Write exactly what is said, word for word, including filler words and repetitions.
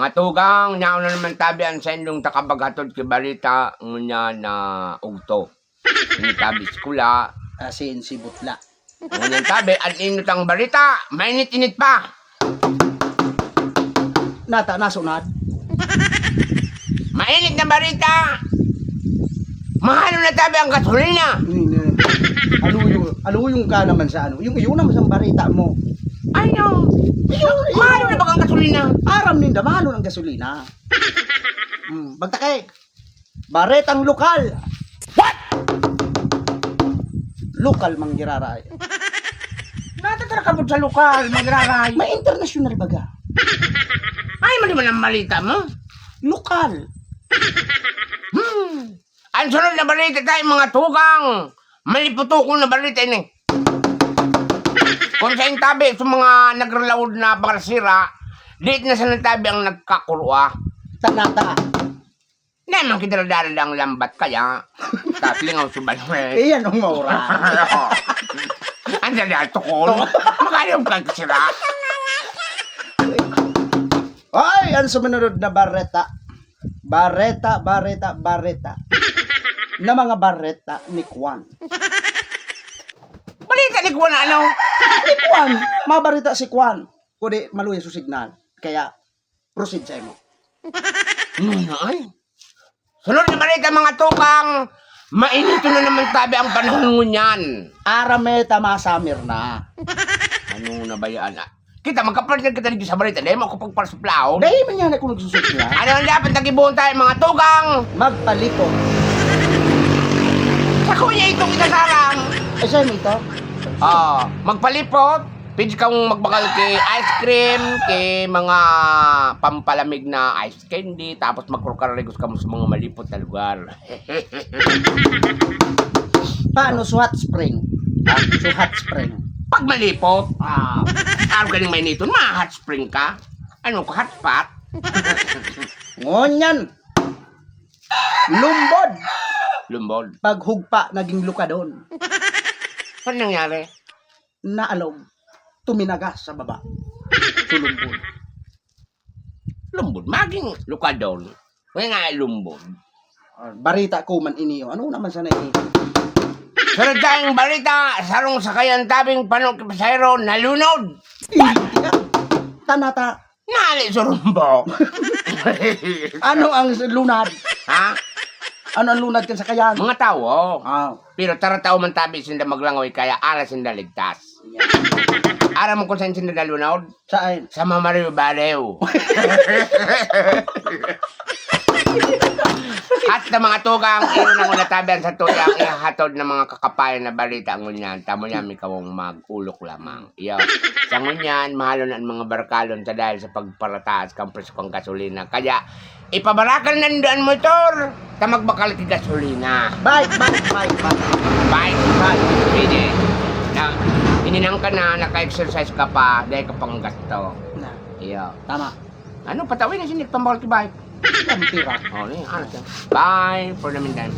Atugang, yaon na naman tabi an saindong takapaghatod ki bareta ngunyan na udto. Ini tabi, eskula. Asin si Butla. Ngunyan tabi, an inot ang bareta, mainit-init pa. Nata, nasunod. Mainit na bareta. Mahal na tabi ang gasolina. Hmm, eh. Aluyong, aluyong ka naman sa ano. Yung, yun naman sa bareta mo. Ano? Yung, mahal na ba ang gasolina? Aram ninda, mahal ang gasolina. Hmm, bagtake. Baretang lokal. What? Lokal mang giraray. Natatarkabot sa lokal, magraray. May internasyonal baga. Ay, mali man ang balita mo. Lokal. Hmm. Ang sunod na balita tayo, mga tugang. Maliputokon na balita ini. Kung sa intabi, sa mga nagralawod na pangasira, di na sa natabi ang nagkakurwa. Tanata. Naman kita na daralang lambat kaya. Tapos lingaw sa balwet. Iyan ang maura. Ang dali ang tukol. Makayong kang kasira. Ay, ang sumunod na bareta. Bareta, bareta, bareta. Na mga bareta ni Kwan. Balita ni Kwan, ano? Ni Kwan. Mabareta si Kwan. Kundi maluya sa signal. Kaya, proceed sa imo. Ano na ay? Sunod na balita, mga tukang, mainito na naman tabi ang panahon ngunyan. Arameta, masamir na. Ano na ba yan? Ah, kita, magkapartner kita dito sa balita. Dahil mo ako pagparsuplao. Dahil man yan ako nagsusupla. Ano ang dapat nagibuhon tayo, mga tukang? Magpalipot. Sa kuya itong ikasarang. Ay, sa'yo mo ito? Oo, magpalipot. Pwede kang magbakal ki ice cream, ki mga pampalamig na ice candy, tapos magkukararigos kamo sa mga malipot na lugar. Paano sa hot spring? Ha? Sa hot spring. Pag malipot, ah, araw ganing mainiton, ma-hot spring ka. Ano ka, hot spot? Ngunyan. Lumbod. Lumbod. Paghugpa, naging lukadon. Ano nangyari? Naalog, tuminagas sa baba. Sa lumbod. Lumbod, maging lukadon. Kaya nga, lumbod. Ah, barita ko man iniyo. Ano naman sana ini? Sunod tayong barita, sarong sakayan tabing panong pasahero, nalunod. Tanata. Nali sa rumbo. Ano ang lunad? Ha? Ano ang lunad kan sakayan? Mga tawo. Ah. Pero taratao man tabi sinda maglangoy, kaya alas sinda ligtas. Aram mo kung saan sinda nalunod? Saan? Sa mamariw-bariw. At na mga tugang, iro na muna tabi ang sa tuyang ihahatod na mga kakapayan na balita ngunyan. Tamo yan, may kawang mag-ulok lamang. Iyo. Sa ngunyan, mahalon an mga barakalon ta dahil sa pagparataas kan presyo kan gasolina. Kaya, ipabarakal na nindo an motor, ta magbakal ki gasolina. Bike, bike, bike, bike. Bike. Bike. Pwede. Na, hininang ka na, naka-exercise ka pa, dahil ka pang gasto. Na. Iyo. Tama. Ano, patawin na sinig pambakal ki bike? Ang pira. Oh, ni, ano siya? Bye for the meantime.